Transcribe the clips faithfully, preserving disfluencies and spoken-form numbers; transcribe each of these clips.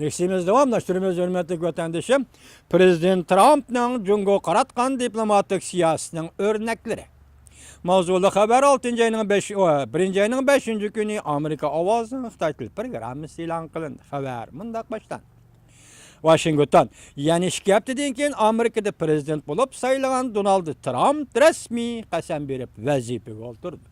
نەشرىمىز داۋاملاشتۇرىمىز، ھۆرمەتلىك ۋەتەندىشىم. پرېزىدېنت ترامپنىڭ جۇڭگوغا قاراتقان دىپلوماتىك سىياسىتىنىڭ ئۆرنەكلىرى. ماۋزۇلۇق خەۋەر ئالتىنچى ئاينىڭ بەش، ئو، بىرىنچى ئاينىڭ بەشىنچى كۈنى ئامېرىكا ئاۋازىنىڭ خىتاي تىل پروگراممىسى ئېلان قىلىندى. خەۋەر مۇنداق باشلاندى. ۋاشىنگتون، يەنە ئىككى ھەپتىدىن كېيىن ئامېرىكىدا پرېزىدېنت بولۇپ سايلىغان دونالد ترامپ رەسمىي قەسەم بېرىپ ۋەزىپىگە ئولتۇردى.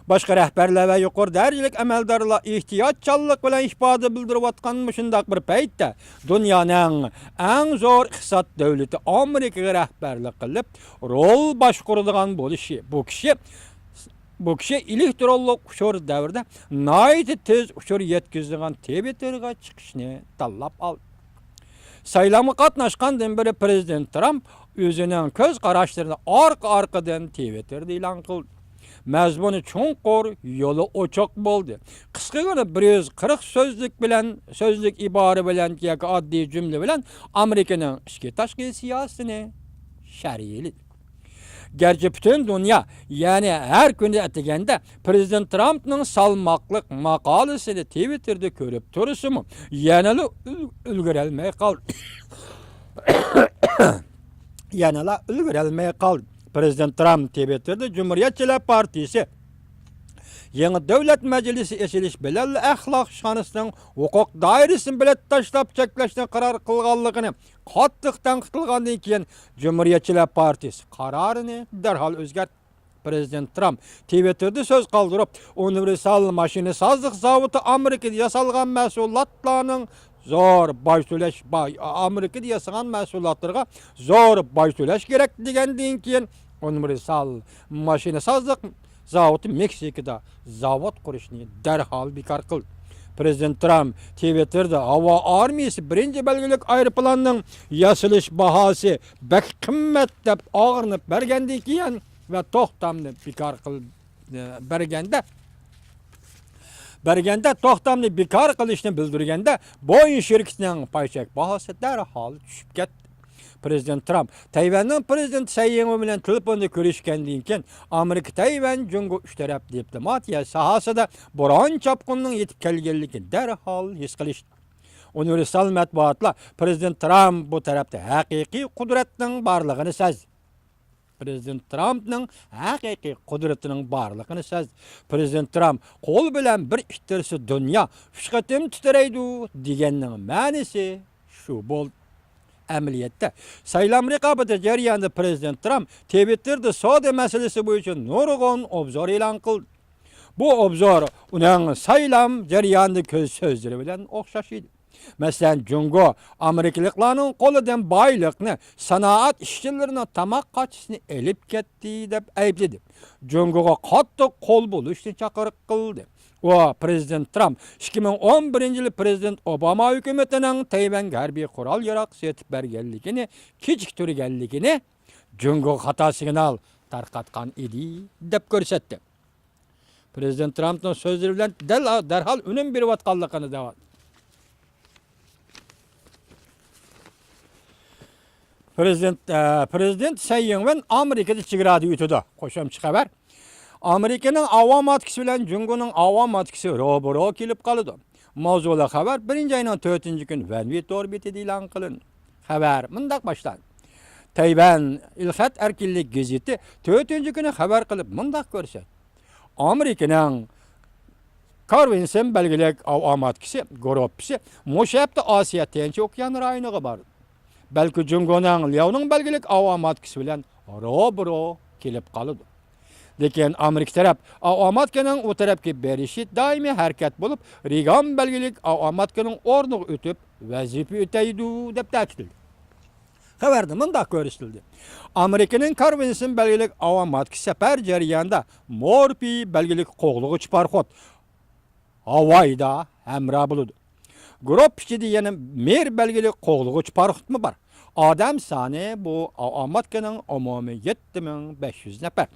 باشقا رەھبەرلەر ۋە يۇقىرى دەرىجىلىك ئەمەلدارلار ئېھتىياتچانلىق بىلەن ئىپادە بىلدۈرۈۋاتقان مۇشۇنداق بىر پەيتتە، دۇنيانىڭ ئەڭ زور ئىقتىساد دۆلىتى ئامېرىكىغا رەھبەرلىك قىلىپ، رول باشقۇرىدىغان بولۇشى، بۇ كىشى، بۇ كىشى ئېلېكترونلۇق ئۇچۇر دەۋرىدە ناھايىتى تېز ئۇچۇر يەتكۈزىدىغان تىۋىتتېرغا چىقىشنى تاللاپ ئالدى. سايلامغا قاتناشقاندىن بېرى پرېزىدېنت ترامپ ئۆزىنىڭ كۆز قاراشلىرىنى ئارقا-ئارقىدىن تىۋىتتېردا ئېلان قىلدى. مەزمۇنى چوڭقۇر، يولى ئوچۇق بولدى. قىسقىغىنە بىر يۈز قىرىق سۆزلۈك بىلەن، سۆزلۈك ئىبارە بىلەن ياكى ئاددىي جۈملە بىلەن ئامېرىكىنىڭ ئىچكى تاشقى سىياسىتىنى شەرھلىدى. گەرچە پۈتۈن دۇنيا، يەنى ھەر كۈنى ئەتىگەندە پرېزىدېنت ترامپنىڭ سالماقلىق ماقالىسىنى تىۋىتتېردا كۆرۈپ تۇرسىمۇ، يەنىلا ئۈل-، ئۈلگۈرەلمەي قالدى. يەنىلا ئۈلگۈرەلمەي قالدى. پرېزىدېنت ترامپ تىۋىتتېردا جۇمھۇرىيەتچىلەر پارتىيىسى يېڭى دۆلەت مەجلىسى ئېچىلىش بىلەنلا ئەخلاق ئىشخانىسىنىڭ ھوقۇق دائىرىسىنى بېلەت تاشلاپ چەكلەشنى قارار قىلغانلىقىنى قاتتىق تەنقىد قىلغاندىن كېيىن، جۇمھۇرىيەتچىلەر پارتىيىسى قارارىنى دەرھال ئۆزگەرتتى. پرېزىدېنت ترامپ تىۋىتتېردا سۆز قالدۇرۇپ، ئۇنىۋېرسال ماشىنىسازلىق زاۋۇتى ئامېرىكىدا ياسالغان مەھسۇلاتلارنىڭ زور باج تۆلەش، باي-، ئامېرىكىدا ياسىغان مەھسۇلاتلىرىغا زور باج تۆلەش كېرەك دېگەندىن كېيىن، ئۇنىۋېرسال ماشىنىسازلىق زاۋۇتى مېكسىكىدا زاۋۇت قۇرۇشنى دەرھال بىكار قىلدى. پرېزىدېنت ترامپ تىۋىتتېردا ھاۋا ئارمىيىسى بىرىنچى بەلگىلىك ئايروپىلاننىڭ ياسىلىش باھاسى بەك قىممەت دەپ ئاغرىنىپ بەرگەندىن كېيىن ۋە توختامنى بىكار قىل-، بەرگەندە، بەرگەندە توختامنى بىكار قىلىشنى بىلدۈرگەندە، بويىڭ شىركىتىنىڭ پاي چەك باھاسى دەرھال چۈشۈپ كەتتى. پرېزىدېنت ترامپ تەيۋەننىڭ پرېزىدېنتى سەي يىڭۋېن بىلەن تېلېفوندا كۆرۈشكەندىن كېيىن، ئامېرىكا تەيۋەن جۇڭگو ئۈچ تەرەپ دىپلوماتىيە ساھەسىدە بوران چاپقۇننىڭ يېتىپ كەلگەنلىكىنى دەرھال ھېس قىلىشتى. ئۇنىۋېرسال مەتبۇئاتلار پرېزىدېنت ترامپ بۇ تەرەپتە ھەقىقىي قۇدرەتنىڭ بارلىقىنى سەزدى. پرېزىدېنت ترامپنىڭ ھەقىقىي قۇدرىتىنىڭ بارلىقىنى سەزدى. پرېزىدېنت ترامپ قول بىلەن بىر ئىتتىرسە دۇنيا ئۈچ قېتىم تىترەيدۇ دېگەننىڭ مەنىسى شۇ بولدى. ئەمەلىيەتتە، سايلام رىقابىتى جەريانىدا پرېزىدېنت ترامپ تىۋىتتېردا سودا مەسىلىسى بويىچە نۇرغۇن ئوبزور ئېلان قىلدى. بۇ ئوبزور ئۇنىڭ سايلام جەريانىدىكى سۆزلىرى بىلەن ئوخشاش ئىدى. مەسىلەن، جۇڭگو ئامېرىكىلىقلارنىڭ قولىدىن بايلىقنى، سانائەت ئىشچىلىرىنىڭ تاماق قاچىسىنى ئېلىپ كەتتى دەپ ئەيىبلىدى. جۇڭگوغا قاتتىق قول بولۇشنى چاقىرىق قىلدى. ئۇ پرېزىدېنت ترامپ ئىككى مىڭ ئون بىرىنچى يىلى پرېزىدېنت ئوباما ھۆكۈمىتىنىڭ تەيۋەنگە ھەربىي قورال ياراغ سېتىپ بەرگەنلىكىنى كېچىكتۈرگەنلىكىنى جۇڭگوغا خاتا سىگنال تارقاتقان ئىدى دەپ كۆرسەتتى. پرېزىدېنت ترامپنىڭ سۆزلىرى بىلەن دەل-، دەرھال ئۈنۈم بېرىۋاتقانلىقىنى دەۋاتىدۇ. پرېزىدېنت، ئە، پرېزىدېنت سەي يىڭۋېن ئامېرىكىدا چېگرادا ئۆتىدۇ. قوشۇمچە خەۋەر. ئامېرىكىنىڭ ئاۋاماتكىسى بىلەن جۇڭگونىڭ ئاۋاماتكىسى روبىرو كېلىپ قالىدۇ. ماۋزۇلۇق خەۋەر بىرىنچى ئاينىڭ تۆتىنچى كۈنى ۋەنۋى تور بېتىدە ئېلان قىلىندى. خەۋەر مۇنداق باشلاندى. تەيۋەن ئېلخەت ئەركىنلىك گېزىتى تۆتىنچى كۈنى خەۋەر قىلىپ مۇنداق كۆرسەتتى. ئامېرىكىنىڭ كارۋىنسېن بەلگىلىك ئاۋاماتكىسى گۇرۇپپىسى مۇشۇ ھەپتە ئاسىيا تىنچ ئوكيان رايونىغا باردى. بەلكى جۇڭگونىڭ لياۋنىڭ بەلگىلىك ئاۋاماتكىسى بىلەن روبىرو كېلىپ قالىدۇ. لېكىن ئامېرىكا تەرەپ ئاۋاماتكىنىڭ ئۇ تەرەپكە بېرىشى دائىمىي ھەرىكەت بولۇپ، رېگان بەلگىلىك ئاۋاماتكىنىڭ ئورنىغا ئۆتۈپ ۋەزىپە ئۆتەيدۇ، دەپ تەكىتلىدى. خەۋەردە مۇنداق كۆرسىتىلدى: ئامېرىكىنىڭ كارۋىنسېن بەلگىلىك ئاۋاماتكىسى سەپەر جەريانىدا مورپى بەلگىلىك قوغلىغۇچ پاراخوت ھاۋايدا ھەمراھ بولىدۇ. گۇرۇپپا ئىچىدە يەنە مىر بەلگىلىك قوغلىغۇچ پاراخوتمۇ بار. ئادەم سانى بۇ ئاۋاماتكىنىڭ ئومۇمىي يەتتە مىڭ بەش يۈز نەپەر.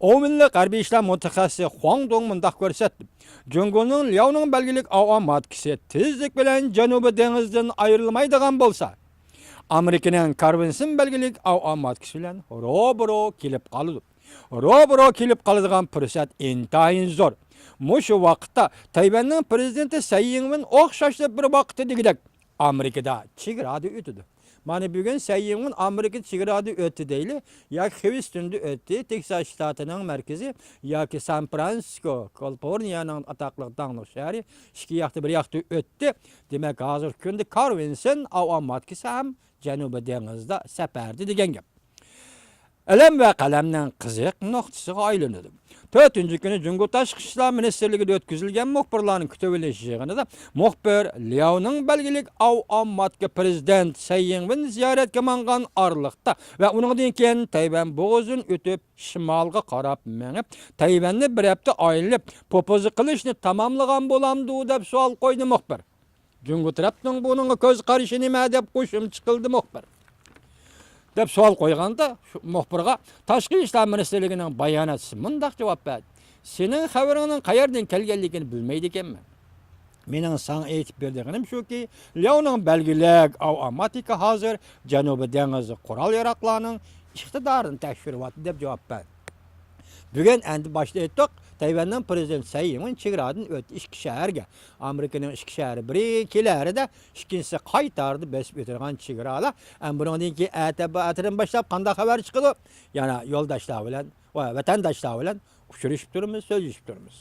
ئومۇمىي غەربىي ئىشلار مۇتەخەسسىسى خۇاڭ دۇڭ مۇنداق كۆرسەتتى: جۇڭگونىڭ لياۋنىڭ بەلگىلىك ئاۋاماتكىسى تېزلىك بىلەن جەنۇبىي دېڭىزدىن ئايرىلمايدىغان بولسا، ئامېرىكىنىڭ كارۋىنسېن بەلگىلىك ئاۋاماتكىسى بىلەن روبىرو كېلىپ قالىدۇ. روبىرو كېلىپ قالىدىغان پۇرسەت ئىنتايىن زور. مۇشۇ ۋاقىتتا تەيۋەننىڭ پىرېزىدېنتى سەي يىڭۋېن ئوخشاشلا بىر ۋاقىتتا دېگۈدەك ئامېرىكىدا چېگرادا ئۆتىدۇ. مانا بۈگۈن سەي يىڭۋېن ئامېرىكىدا چېگرادا ئۆتتى دەيلى، ياكى خيۇستوندا ئۆتتى، تېكساس شتاتىنىڭ مەركىزى، ياكى سان فرانسىسكو، كالىفورنىيەنىڭ ئاتاقلىق داڭلىق شەھىرى، ئىككى ياقتا بىر ياقتا ئۆتتى. دېمەك، ھازىرقى كۈندە كارۋىنسون ئاۋام ماتكىسى ھەم جەنۇبىي دېڭىزدا سەپەردە دېگەن گەپ. ئىلىم ۋە قەلەمنىڭ قىزىق نۇقتىسىغا ئايلىنىدۇ. تۆتىنچى كۈنى جۇڭگو تاشقى ئىشلار مىنىستىرلىكىدە ئۆتكۈزۈلگەن مۇخبىرلارنىڭ كۈتۈۋېلىش يىغىنىدا مۇخبىر لياۋنىڭ بەلگىلىك ئاۋاماتكا پىرېزىدېنت سەي يىڭۋېن زىيارەتكە ماڭغان ئارىلىقتا ۋە ئۇنىڭدىن كېيىن تەيۋەن بوغۇزىدىن ئۆتۈپ، شىمالغا قاراپ مېڭىپ، تەيۋەننى بىر ھەپتە ئايلىنىپ، پوپوزا قىلىشنى تاماملىغان بولامدۇ دەپ سوئال قويدى مۇخبىر. جۇڭگو تەرەپنىڭ بۇنىڭغا كۆز قارىشى نېمە دەپ قوشۇمچە قىلدى مۇخبىر. دەپ سوئال قويغاندا، شۇ مۇخبىرغا تاشقى ئىشلار مىنىستىرلىكىنىڭ باياناتچىسى مۇنداق جاۋاب بەردى: سېنىڭ خەۋىرىڭنىڭ قەيەردىن كەلگەنلىكىنى بىلمەيدىكەنمەن. مېنىڭ ساڭا ئېيتىپ بېرىدىغىنىم شۇكى، لياۋنىڭ بەلگىلىك ئاۋاماتىكا ھازىر جەنۇبىي دېڭىز قورال ياراغلارنىڭ ئىقتىدارىنى تەكشۈرۈۋاتىدۇ دەپ جاۋاب بەردى. بۈگۈن ئەمدى باشتا ئېيتتۇق، تەيۋەننىڭ پىرېزىدېنتى سەي يىڭۋېن چېگرادىن ئۆتتى ئىككى شەھەرگە. ئامېرىكىنىڭ ئىككى شەھىرى، بىرى كېلەردە، ئىككىنچىسى قايتاردا بېسىپ ئۆتىدىغان چېگرالار. ئەمما بۇنىڭدىن كېيىن ئەتە، ئەتىدىن باشلاپ قانداق خەۋەر چىقىدۇ؟ يەنە يولداشلار بىلەن ۋە ۋەتەنداشلار بىلەن ئۇچرىشىپ تۇرىمىز، سۆزلىشىپ تۇرىمىز.